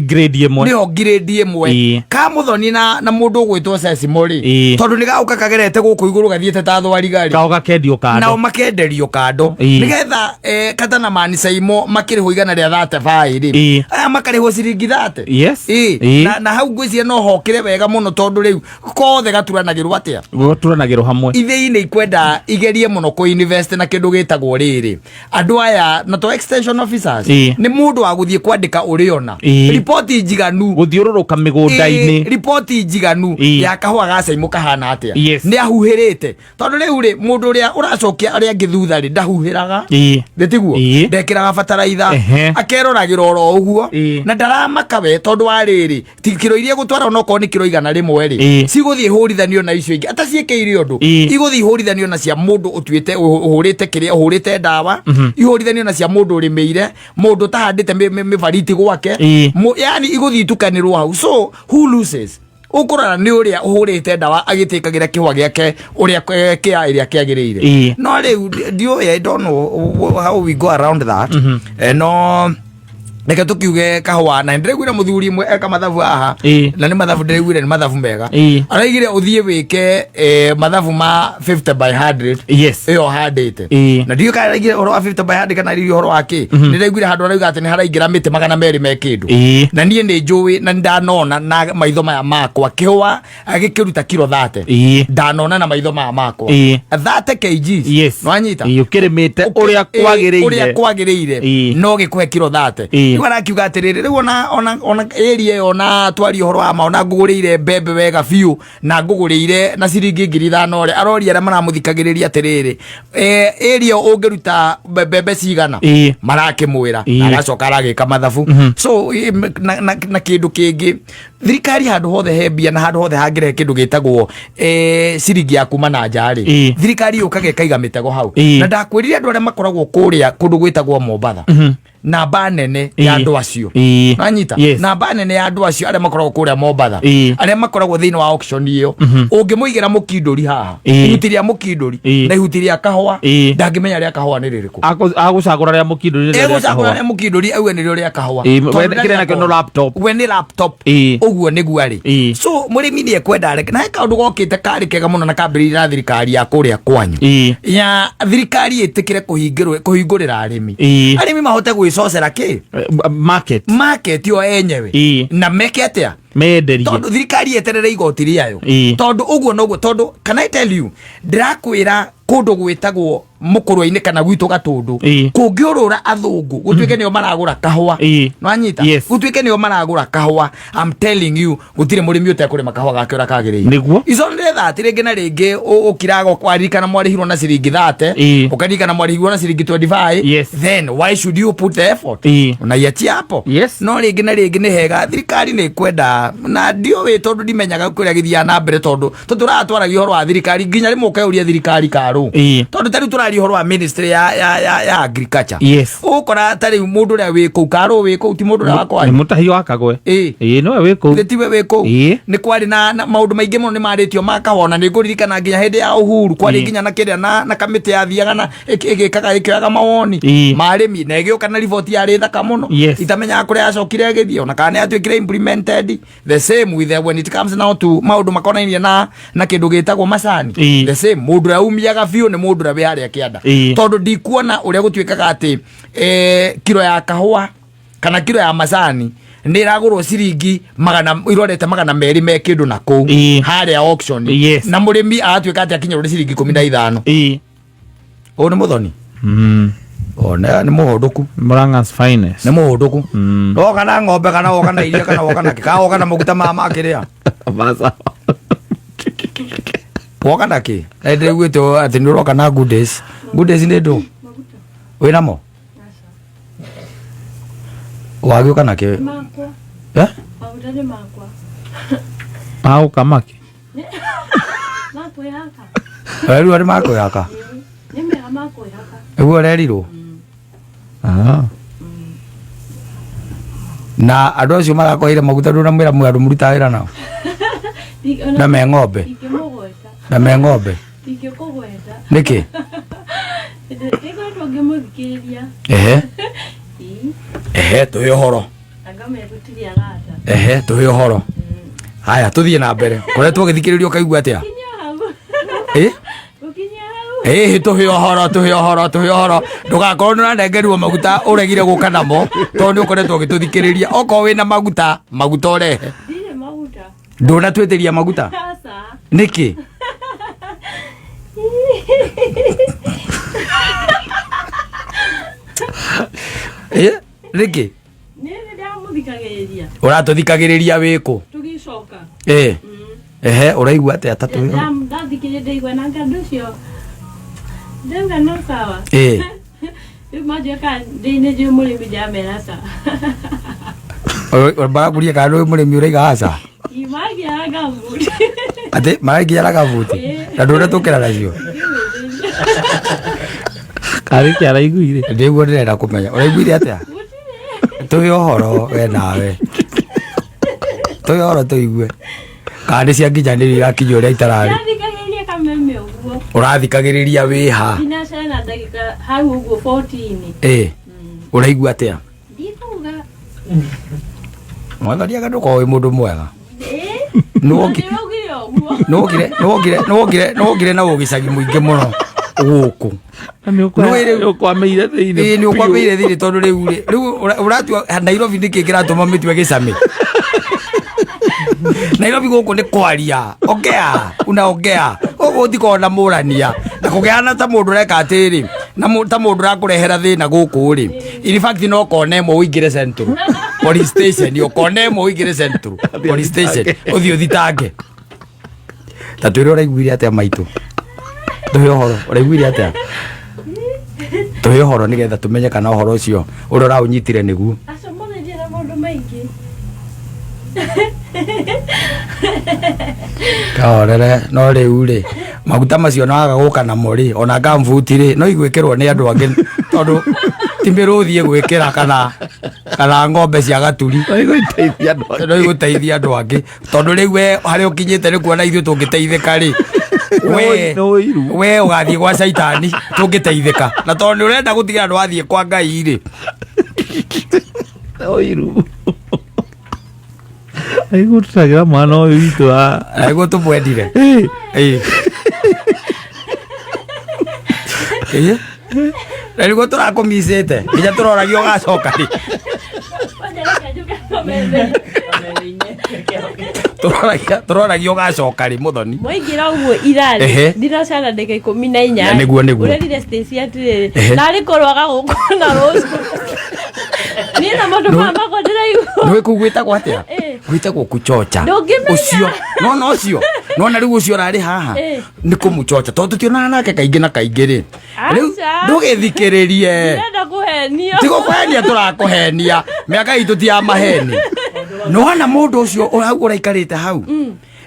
Grade ĩmwe. Nĩyo grade ĩmwe. Ka mũthoni na mũndũ ũgwĩtwo Cecimo rĩ, tondũ nĩ gaũka kagerete gũkũ igũrũ gathiĩte ta thwariga rĩ, Kao gakendio kando. Nao makenderio kando, nĩgetha kata na mani caimo makĩrĩhwo 135 rĩ, aya makarĩhwo ciringi 30. Na hau ngwĩciria no hokĩre wega mũno, tondũ rĩu kothe gaturanagĩrwo atĩa? Gũturanagĩrwo hamwe. Ithĩi-inĩ ikwenda igerie mũno kũ invest na kĩndũ gĩtagwo rĩrĩ, andũ aya na to extension officers, nĩ mũndũ wa gũthiĩ kwandĩka ũrĩona riboti njiganu. Gũthiũrũrũka mĩgũnda-inĩ. Riboti njiganu ya kahũa ga caimũ kahana atĩa, nĩ ahuhĩrĩte, tondũ rĩu rĩ, mũndũ ũrĩa ũracokia arĩa angĩ thutha rĩ, ndahuhĩraga. Nĩ tiguo? Ndekĩraga bataraitha. Akeroragĩra oro ũguo. Na ndaramaka we, tondũ wa rĩrĩ, ti kiro iria gũtwara, onokorwo nĩ kiro 100 rĩ, cigũthiĩ ihũrithanio na icio ingĩ ataciĩkĩire ũndũ. Igũthiĩ ihũrithanio na cia mũndũ ũtuĩte ũhũrĩte kĩrĩa, ũhũrĩte ndawa, ihũrithanio na cia mũndũ ũrĩmĩire, mũndũ ũtahandĩte mĩbariti gwake. Yani igũthiĩ itukanĩrwo hau, so who loses? Ũkũrora nĩ ũrĩa ũhũrĩte ndawa agĩtĩkagĩra kĩhũa gĩake ũrĩa kĩa ĩrĩa kĩagĩrĩire. No rĩu ndiũĩ, I don't know how we go around that. No reke tukiuge kahũa, na ndĩraiguire mũthuri ũmwe eka mathabu haha. Na nĩ mathabu ndĩraiguire nĩ mathabu mega. Araigire ũthiĩ wĩke mathabu ma 50 by 100 ĩyo ũhandĩte. Na ndiũĩ kana araigire ũhoro wa 50 by 100 kana araigire ũhoro wa kĩ. Nĩ ndaiguire handũ arauga atĩ nĩ haraingĩra mĩtĩ 200 me kĩndũ. Na niĩ nĩ njũĩ na ndanona na maitho maya makwa kĩhũa agĩkĩruta kiro 30. Ndanona na maitho maya makwa 30 kgs. Nwanyita? Ĩĩ, ũkĩrĩmĩte ũrĩa kwagĩrĩire. Ũrĩa kwagĩrĩire, no gĩkũhe kiro 30. Rĩu arakiuga atĩrĩrĩ, rĩu ona area ĩyo ona twaria ũhoro wa ma, ona ngũgũrĩire mbembe wega biũ na ngũgũrĩire na ciringi 5,000 rĩ, aroria arĩa maramũthikagĩrĩria atĩrĩrĩ, area ĩyo ũngĩruta mbembe cigana? Marakĩmwĩra. Na agacoka aragĩka mathabu. So na kĩndũ kĩngĩ, thirikari handũ hothe he mbia na handũ hothe hangĩrehe kĩndũ gĩtagwo ciringi ya kuma na nja rĩ, thirikari yũkaga ĩkaiga mĩtego hau. Na ndakwĩrire andũ arĩa makoragwo kũrĩa kũndũ gwĩtagwo Mombatha, namba nene ya andũ acio. Nanyita? Yes. Namba nene ya andũ acio arĩa makoragwo kũrĩa Mombatha, arĩa makoragwo thĩinĩ wa auction ĩyo, ũngĩmũigĩra mũkindũri haha, ihuti rĩa mũkindũri na ihuti rĩa kahũa, ndangĩmenya rĩa kahũa nĩ rĩrĩkũ. Agũcagũra rĩa mũkindũri nĩrĩo rĩa Egũcagũra kahũa. rĩa mũkindũri auge nĩrĩo rĩa kahũa. Tondũ We kĩrĩa nakĩo no laptop. We nĩ laptop. Ũguo nĩguo arĩ. So mũrĩmi nĩ ekwenda areke na he kaũndũ gokĩte karĩ kega mũno na kambĩrĩirie na thirikari ya kũrĩa kwanyu, ya thirikari ĩtĩkĩre kũhingũrĩra arĩmi, arĩmi mahote gwĩcocera kĩ Market. Market o enyewe. Na meke atĩa? Menderie. Tondũ thirikari yeterere igoti rĩayo. Tondũ ũguo noguo, tondũ can I tell you, ndĩrakwĩra kũndũ gwĩtagwo mũkũrwe-inĩ kana gwitũ Gatũndũ, kũngĩũrũra athũngũ gũtuĩke nĩo maragũra kahũa, nwanyita? Yes. Gũtuĩke nĩo maragũra kahũa, I'm telling you, gũtirĩ mũrĩmi ũtekũrĩma kahũa gake ũrĩa kagĩrĩire. Ico nĩ thati rĩngĩ na rĩngĩ ũkiraga waririkana mwarĩhirwo na ciringi 30, ũkaririkana mwarĩhirwo na ciringi 25. Then why should you put the effort? Unaiachia hapo. No rĩngĩ na rĩngĩ nĩ hega thirikari nĩ kwenda na ndiũĩ tondũ ndimenyaga kũrĩa gĩthiaga na mbere, tondũ tũratwaragia ũhoro wa thirikari nginya rĩmwe ũkeyũria thirikari karũ, tondũ ta rĩu tũraria ũhoro wa ministry ya agriculture. Ũgũkora ta rĩu mũndũ ũrĩa wĩ kũu karũ wĩ kũu ti mũndũ ũrĩa wakwanyu. Nĩ mũtahi wa Kagwe. Ĩĩ, nĩwe wĩ kũu. Githĩ tiwe wĩ kũu? Nĩ kwarĩ na maũndũ maingĩ mũno nĩ marĩtio ma kahũa, na nĩ ngũririkana nginya hĩndĩ ya Uhuru kwarĩ nginya na kĩrĩa na kamĩtĩ yathiaga na ĩgĩkaga ĩkĩoyaga mawoni ma arĩmi na ĩgĩũka na riboti yarĩ thaka mũno. Itamenyaga kũrĩa yacokire ĩgĩthiĩ ona kana nĩ yatuĩkire implemented. The same with the, when it comes now to maũndũ makonainie na kĩndũ gĩtagwo macani, the same, mũndũ ũrĩa umiaga biũ nĩ mũndũ ũrĩa wĩ harĩa kĩanda, tondũ ndikuona ũrĩa gũtuĩkaga atĩ kiro ya kahũa kana kiro ya macani nĩ ĩragũrwo ciringi magana irorete 200 me kĩndũ na kũu harĩa auction, na mũrĩmi agatuĩka atĩ akinyĩrwo nĩ ciringi 15. Ũyũ nĩ mũthoni. O nĩ mũhũndũku. Murang'a's finest. Nĩ mũhũndũku. Woka na ng'ombe kana woka na iria kana woka na kĩ, kana woka na maguta ma makĩrĩa? Baza. Woka na kĩ? Na ndĩraiguĩte atĩ nĩ ũroka na good days. Good days nĩ ndũ wĩnamo wagĩũka na kĩ? Makwa. Eh? Maguta nĩ makwa. Agũkama kĩ? Makwĩhaka. Ũrerirwo nĩ makwĩhaka? Nĩ mega makwĩhaka. Nĩguo ũrerirwo? Ah. Na andũ acio marakwaire maguta ndũnamwĩra mwĩ andũ mũrutaga wĩra nao na me ng'ombe? Ndingĩmũgweta. Na me ng'ombe? Ndingĩkũgweta. Nĩkĩ? Ndĩkoretwo ngĩmũthikĩrĩria. Ehe. Ĩĩ. Ehe, tũhe ũhoro. Anga megũtirĩ arata. Ehe, tũhe ũhoro. Haya, tũthiĩ na mbere. Koretwo ũgĩthikĩrĩria ũkaigua atĩa? Kinya hau. Ĩ? Gũkinya hau. Ĩĩ, tũhe ũhoro, tũhe ũhoro, tũhe ũhoro. Ndũgakorwo nĩ ũranengerirwo maguta ũregire gũka namo tondũ nĩ ũkoretwo ũgĩtũthikĩrĩria. Okorwo wĩna maguta, maguta ũrehe. Ndirĩ maguta. Ndũnatwĩtĩria maguta? Aca. Nĩkĩ? Ĩ, nĩkĩ? Nĩ ndĩramũthikagĩrĩria. Ũratũthikagĩrĩria wĩkũ? Tũgĩcoka. Ĩ. Ehe, ũraigua atĩa ta tũhe ũhoro? Ndathikĩrĩria ndaigua na andũ ũcio. Ndauga no sawa. Ĩ. Rĩu manjũĩ kana ndĩ nĩ njũĩ mũrĩmi ndamera ca. Marakũria kana ndũĩ mũrĩmi ũraiga aca? Imagia ngabuti. Atĩ maraingĩra gabuti na ndũnatũkĩra nacio? Karĩ kĩ araiguire? Nĩguo ndĩrenda kũmenya ũraiguire atĩa. Tũhe ũhoro we nawe, tũhe ũhoro tũigue kana nĩ cia nginyanĩrio irakinya ũrĩa itararĩ. Ndathikagĩrĩria kameme ũguo. Ũrathikagĩrĩria wĩha? Ndinacera na ndagĩka hau ũguo 14. Ĩ, ũraigua atĩa? Ndikuga. Mwathani anga ndũkorwo wĩ mũndũ mwega. Ĩ? Nĩwokire Ndĩraugire ũguo. Nĩwokire na ũgĩcagi mũingĩ mũno gũkũ. Nĩ ũkwamĩire thĩinĩ. Ĩĩ, nĩ ũkwamĩire thĩinĩ tondũ rĩu rĩ, rĩu ũratua Nairobi nĩkĩ kĩratũma mĩtue gĩcamĩ? Nairobi gũkũ nĩ kwaria, ongea unaongea, gũkũ gũtikoragwo na mũrania na kũgĩana ta mũndũ ũreka atĩrĩ. Na ta mũndũ ũrakũrehera thĩna gũkũ rĩ, in fact no kone ĩmwe ũingĩre Central Police Station, ũkone ĩmwe ũingĩre Central Police Station ũthiĩ ũthitange. Ta twĩre ũraiguire atĩa maitũ, tũhe ũhoro ũraiguire atĩa, tũhe ũhoro nĩgetha tũmenye kana ũhoro ũcio ũrĩa ũraũnyitire nĩguo. Acio mũthĩnjie na maũndũ maingĩ. Kahorere, no rĩu rĩ, maguta macio no aga gũka namo rĩ, ona ngambuti rĩ, no igwĩkĩrwo nĩ andũ angĩ, tondũ ti mĩrũthi ĩgwĩkĩra kana ng'ombe cia gaturi. No igũteithia andũ angĩ. No igũteithia andũ angĩ, tondũ rĩu we harĩa ũkinyĩte nĩ kuona ithuĩ tũngĩteithĩka rĩ, we No ũiru. We ũgathiĩ gwa caitani tũngĩteithĩka, na tondũ nĩ ũrenda gũtigĩra ndwathiĩ kwa Ngai rĩ. No ũiru. Aigũtũtagĩra mwana ũyũ witũ wa Nĩguo tũmwendire. Ĩĩ. Ĩĩ. Na nĩguo tũrakũmicĩte nginya tũroragia ũgacoka rĩ. Kwanja reke njuke kameme. Tũroragia ũgacoka rĩ, mũthoni. Mwaingĩra ũguo irarĩ ndinacana ndagĩka 14. Na nĩguo. Ũrerire Stacy atĩrĩrĩ, Ehe. narĩ korwo aga gũkũ na rũciũ niĩ na maũndũ maya makwa ndĩraigua. Nĩũĩ kũu gwĩtagwo atĩa? Gwĩtagwo kuchocha. Ndũngĩmenya. Ũcio nona ũcio nona rĩu ũcio ũrarĩ haha nĩ kũmũchocha, tondũ tũtionana nake kaingĩ na kaingĩ rĩ. Rĩu Aca. ndũgĩthikĩrĩrie. Ndĩrenda kũhenio. Tigũkũhenia, tũrakũhenia mĩaka itũ ti ya maheni. Nĩwona mũndũ ũcio hau ũraikarĩte hau,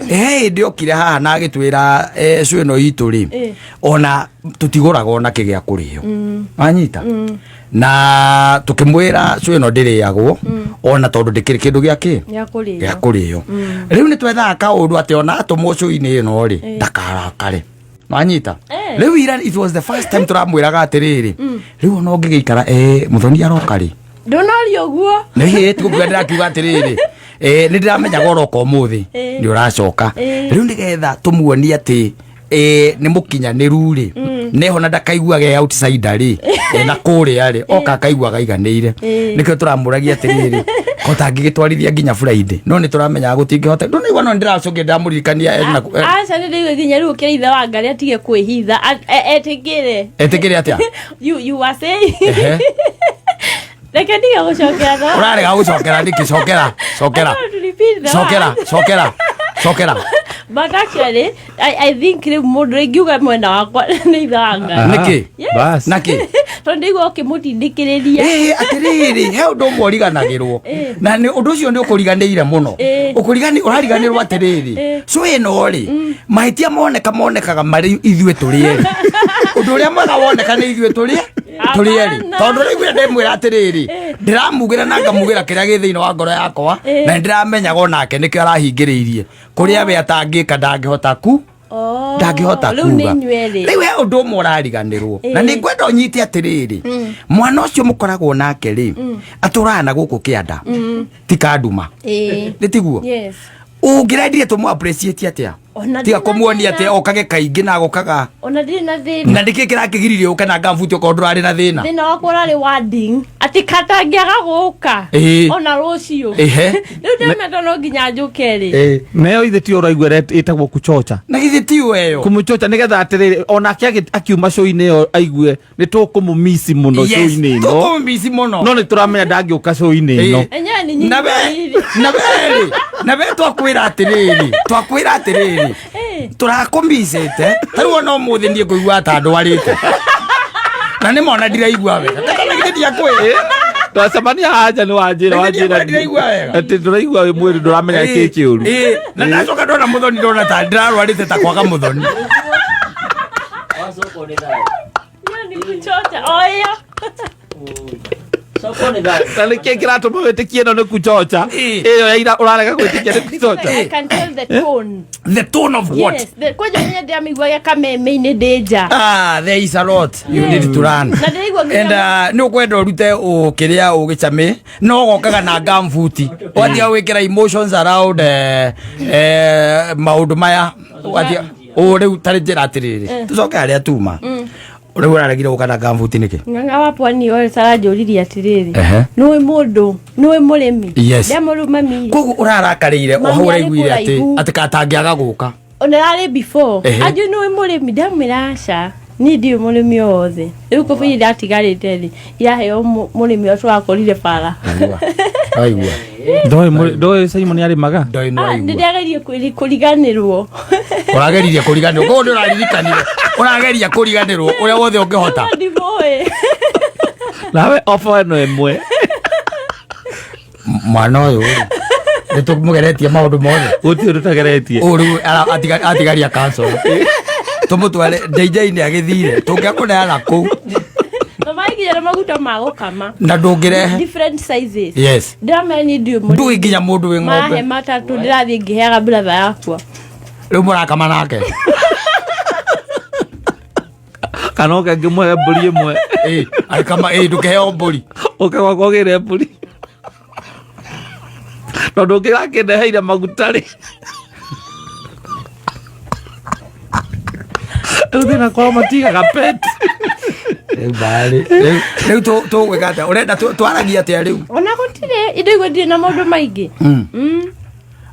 he hĩndĩ okire haha na agĩtwĩra cũ ĩno itũ rĩ, ona tũtigũraga ona kĩgĩa kũrĩo, wanyita? Na tũkĩmwĩra cũ ĩno ndĩrĩagwo ona tondũ ndĩkĩrĩ kĩndũ gĩa kĩ gĩa kũrĩo. Gĩa kũrĩo. Rĩu nĩ twethaga kaũndũ atĩ ona atũmwo cũ-inĩ ĩno rĩ, ndakarakare, wanyita? Rĩu ira it was the first time tũramwĩraga atĩrĩrĩ, rĩu ona ũngĩgĩikara mũthoni aroka rĩ. Ndũnoria ũguo. Nĩ hĩ tikuga, ndĩrakiuga atĩrĩrĩ, nĩ ndĩramenyaga ũroka ũmũthĩ, nĩ ũracoka. Rĩu nĩgetha tũmuonie atĩ nĩ mũkinyanĩru rĩ, neho na ndakaiguage outsider rĩ, na kũrĩa rĩ oka akaiguaga aiganĩire. Nĩkĩo tũramũragia atĩrĩrĩ, ko tangĩgĩtwarithia nginya Friday, no nĩ tũramenyaga gũtingĩhota. Ndũnaigua? No nĩndĩracokia, ndĩramũririkania Aca, nĩ ndĩigua nginya rĩu ũkĩra ithe wa Ngarĩ atige kwĩhitha, etĩkĩre. Etĩkĩre atĩa? You are saying reke ndige gũcokera Ũrarega gũcokera nĩkĩ? Cokera, cokera. I don't want to repeat the Cokera. word. Cokera, cokera. But actually I think rĩu mũndũ ingiuga mwena wakwa nĩ ithe wa Ngarĩ. Nĩkĩ? Bas. Nakĩ? Tondũ ndĩigua ũkĩmũtindĩkĩrĩria. Ĩĩ, atĩrĩrĩ, he ũndũ ũmwe ũriganagĩrwo, na nĩ ũndũ ũcio nĩ ũkũriganĩire mũno. Ũrariganĩrwo atĩrĩrĩ, cũ ĩno rĩ, mahĩtia moneka monekaga marĩ ithuĩ tũrĩ erĩ. Ũndũ ũrĩa mwega woneka nĩ ithuĩ tũrĩ erĩ. Hapana. Tondũ rĩu ndĩmwĩra atĩrĩrĩ, ndĩramugĩra na ngamugĩra kĩrĩa gĩ thĩinĩ wa ngoro yakwa, na nĩ ndĩramenyaga onake nĩkĩo arahingĩrĩirie kũrĩa we atangĩka, ndangĩhota ku Oh, ndangĩhota rĩu nĩ kuga. inyuĩ erĩ. Rĩu he ũndũ ũmwe ũrariganĩrwo, na nĩ ngwenda ũnyite atĩrĩrĩ, mwana ũcio mũkoragwo nake rĩ, atũraga na gũkũ kĩanda ti kanduma. Nĩ tiguo? Yes. Ũngĩrendire tũmũ appreciate atĩa? Ona Tiga ndirĩ na kũmuonia thĩna. atĩ okage kaingĩ na agokaga. Ona ndirĩ na thĩna. Na nĩkĩ kĩrakĩgiririe ũke na ngambuti okorwo ndũrarĩ na thĩna? Thĩna wakwa ũrarĩ wording atĩ katangĩaga gũka ona rũciũ. Rĩu ndĩramenya no nginya njũke rĩ. Nayo ithe ti ũraigua ĩtagwo kuchocha. Na githĩ ti weyo? Kũmũchocha nĩgetha atĩrĩrĩ, onake akiuma show-inĩ ĩyo aigue nĩ tũkũmũmici mũno show-inĩ ĩno. Tũkũmũmici mũno. No nĩ tũramenya ndangĩũka show-inĩ ĩno. Enyewe nĩ Na we nyinyi. na we twakwĩra atĩrĩrĩ, tũrakũmicĩte. Ta rĩu ona ũmũthĩ niĩ ngũigua ta ndwarĩte, na nĩ mona ndiraigua wega, kana githĩ ndiakwĩra? Twacemania haja nĩ wanjĩra Nĩ wanjĩra ndiraigua wega. Atĩ ndũraigua wĩ mwĩrĩ, ndũramenya kĩ kĩũru. Ĩĩ, na ndacoka ndona mũthoni, ndona ta ndĩrarwarĩte ta kwaga mũthoni. Wacokwo nĩ thayũ. Hiyo ni kuchocha o ĩyo. Cokwo nĩ thayũ. Na nĩkĩ kĩratũma wĩtĩkie ĩno nĩ kuchocha? Ĩyo ya ira ũrarega gwĩtĩkia nĩ kuchocha. I can tell the tone. The tone of what? Yes, kwanja menya ndĩramĩiguaga kameme-inĩ ndĩ nja. Ah, there is a lot you need to learn. Na ndĩraigua nginya And nĩ ũkwenda ũrute ũkĩrĩa ũgĩcamĩ, no gokaga na ngambuti watia gwĩkĩra emotions around maũndũ maya watia ũ rĩu tarĩ njĩra atĩrĩrĩ, tũcoke harĩa tuma. Rĩu ũraregire gũka na ngambuti nĩkĩ? Ng'ang'a wa pwani oyo aranjũririe atĩrĩrĩ, nĩũĩ mũndũ, nĩũĩ mũrĩmi? Yes. Ndamũrũ mami. Koguo ũrarakarĩire o Mami hau arĩ ũraiguire atĩ kũraihu. atĩ katangĩaga gũka. Ona yarĩ before. Anjũ nĩũĩ mũrĩmi? Ndamwĩra aca. Niĩ ndiũĩ mũrĩmi o wothe. Rĩu kobi iria iratigarĩte rĩ, iraheo mũrĩmi ũrĩa tũrakorire bara. Aigua. Aigua. Ndoĩ ndoĩ Simon arĩmaga. Ndoĩ nĩ Ah, waigua. nĩndĩrageria kũriganĩrwo. Ũrageririe kũriganĩrwo. Koguo nĩ ũraririkanire. Ũrageria kũriganĩrwo ũrĩa wothe ũngĩhota. No ndimũĩ. Nawe ofa ĩno ĩmwe. Mwana ũyũ rĩ. Nĩ tũmũgeretie maũndũ mothe. Gũtirĩ ũndũ tũtageretie. Ũyũ rĩu atigaria council. Tũmũtware ndeinjei nĩ agĩthire. Tũngĩakũneana kũu Na makinya na maguta ma gũkama. na ndũngĩrehe. Different sizes. Yes. Ndĩramenya niĩ ndiũĩ mũrĩmi. Ndũĩ nginya mũndũ wĩ Mahe ng'ombe. matatũ ndĩrathiĩ ngĩheaga brother yakwa. Rĩu mũrakama nake. Kana ũke ngĩmũhe mbũri ĩmwe. Ĩ, agĩkama ĩ ndũkĩheo mbũri. Ũke gwakwa ũgĩre mbũri. Tondũ ũngĩrakĩndeheire maguta rĩ. Rĩu thĩna kwao matigaga pet. Rĩu barĩ. Rĩu tũgwĩka atĩa? Ũrenda twaragie atĩa rĩu? Ona gũtirĩ indo igwe ndirĩ na maũndũ maingĩ.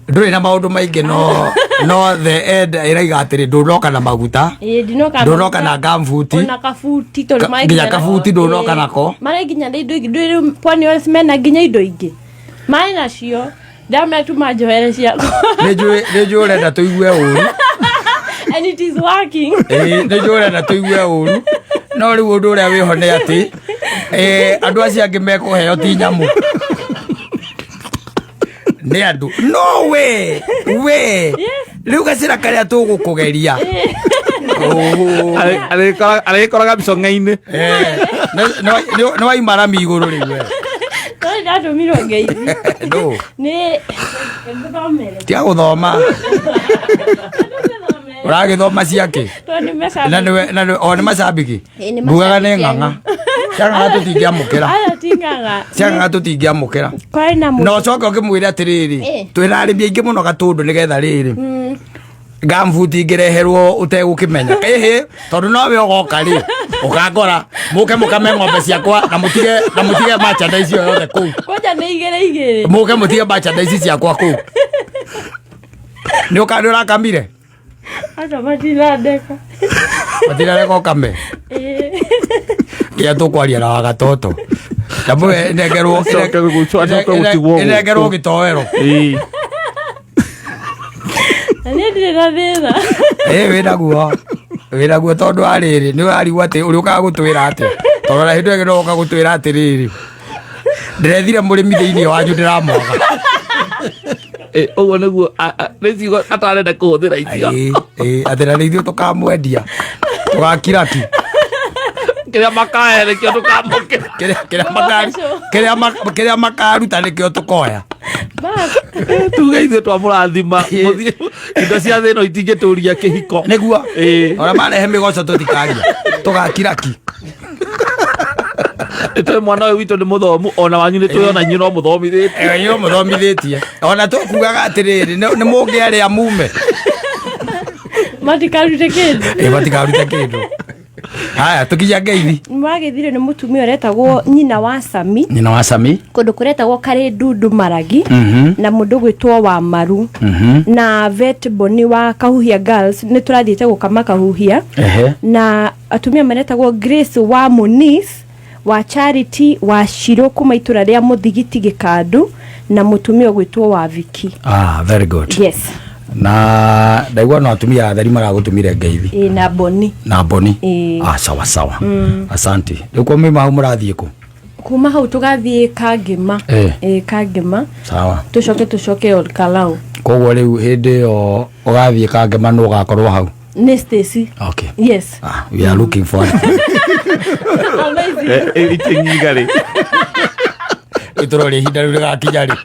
Ndũrĩ na maũndũ maingĩ no no the end ĩraiga atĩrĩ ndũnoka na maguta. Ĩĩ ndinoka. Ndũnoka na gambuti. Ona kabuti tondũ marĩ Nginya kabuti ndũnoka nako. Marĩ nginya na indo ingĩ ndũĩ rĩu pwani oils mena nginya indo ingĩ. Marĩ nacio. Ndamera tu manjohere ciakwa. Nĩ njũĩ ũrenda tũigue ũru. And it is working. Ĩĩ, nĩ njũĩ ũrenda tũigue ũru. No rĩu ũndũ ũrĩa wĩho nĩ atĩ andũ acio angĩ mekũheo ti nyamũ. Nĩ andũ. No we, we. Rĩu gacĩra karĩa tũgũkũgeria. Oh. Arĩkoraga micong'e-inĩ. Nĩ waima rami igũrũ rĩu we. No ndatũmirwo ngeithi. Ndũ. Nĩ ngũthomere. Tiga gũthoma. Ũragĩthoma ciake. Tondũ nĩ macambĩki. Na nĩwe na nĩwe o nĩ macambĩki. Ĩĩ, nĩ Ngugaga nĩ macambĩki ng'ang'a. Cia ng'ang'a tũtingĩamũkĩra. Aya ti ng'ang'a. Cia ng'ang'a tũtingĩamũkĩra. Kwarĩ na mũndũ. Na ũcoke ũkĩmwĩre atĩrĩrĩ, twĩna arĩmi aingĩ mũno Gatũndũ nĩgetha rĩrĩ. Gambuti ingĩreherwo ũtegũkĩmenya. Ĩhĩ, tondũ nowe ũgoka rĩ, ũkangora, mũke mũkame ng'ombe ciakwa na mũtige na mũtige merchandise ĩyo yothe kũu. Kwanja nĩ igĩrĩ igĩrĩ. Mũke mũtige merchandise ciakwa kũu. Nĩ ũka nĩ ũrakamire? Aca matinandeka. Matinareka ũkame? Nginya tũkwaria na wagatoto. Ndamũhe ĩnengerwo Acoke acoke gũtigwo gũkũ. ĩnengerwo gĩtoero. Ĩĩ. Na niĩ ndirĩ na thĩna. Ĩ wĩnaguo. Wĩnaguo tondũ wa rĩrĩ nĩ ũrarigwo atĩ ũrĩa ũkaga gũtwĩra atĩa. Tondũ ona hĩndĩ ĩyo ĩngĩ no ũka gũtwĩra atĩrĩrĩ. Ndĩrethire mũrĩmi thĩinĩ wanyu ndĩramwaga. Ũguo nĩguo nĩ ciugo atarenda kũhũthĩra icio. Ĩ, ĩ, atĩ na nĩ ithuĩ tũkamwendia. Tũgakira ki. Kĩrĩa makahe nĩkĩo tũkamũkĩra. Kĩrĩa makaruta nĩkĩo tũkoya. Tuge ithuĩ twamũrathima mũthiĩ indo cia thĩ ĩno itingĩtũria kĩhiko. Nĩguo. Ĩ. Ona marehe mĩgoco tũtikaria. Tũgakira ki. Nĩ tũĩ mwana ũyũ witũ nĩ mũthomu ona wanyu nĩ tũĩ ona inyuĩ no mũthomithĩtie. Inyuĩ mũthomithĩtie. Ona tũkugaga atĩrĩrĩ nĩ mũngĩarĩa mume. Matikarute kĩndũ. Ĩ matikarute kĩndũ. Haya tukinya ngeithi. Mwagĩthire nĩ mũtumia ũretagwo nyina wa Sami. Nyina wa Sami. Kũndũ kũretagwo Karĩ Ndundu Maragi. Na mũndũ gwĩtwo wa Maru. Na Vet Boni wa Kahuhia Girls nĩ tũrathiĩte gũkama Kahuhia. Na atumia maretagwo Grace wa Munis wa Charity wa Shiro kuma itũra rĩa Mũthigiti Gĩkandu na mũtumia ũgwĩtwo wa Viki. Ah, very good. Yes. Na ndaigua no atumia atheri maragũtũmire ngeithi. Ĩ na Boni. Na Boni. Ĩ. Ah, sawa sawa. Asante. Rĩu kwa mĩma hau mũrathiĩ kũ? Kuma hau tũgathiĩ Kangĩma. Ĩ Kangĩma. Sawa. Tũcoke tũcoke Olkalau. Koguo rĩu hĩndĩ ĩyo ũgathiĩ Kangĩma nũ ũgakorwo hau? Nĩ Stacy. Okay. Yes. Ah, we are looking for. Amazing. Itingiga rĩ. Rĩu tũrore ihinda rĩu rĩgakinya rĩ.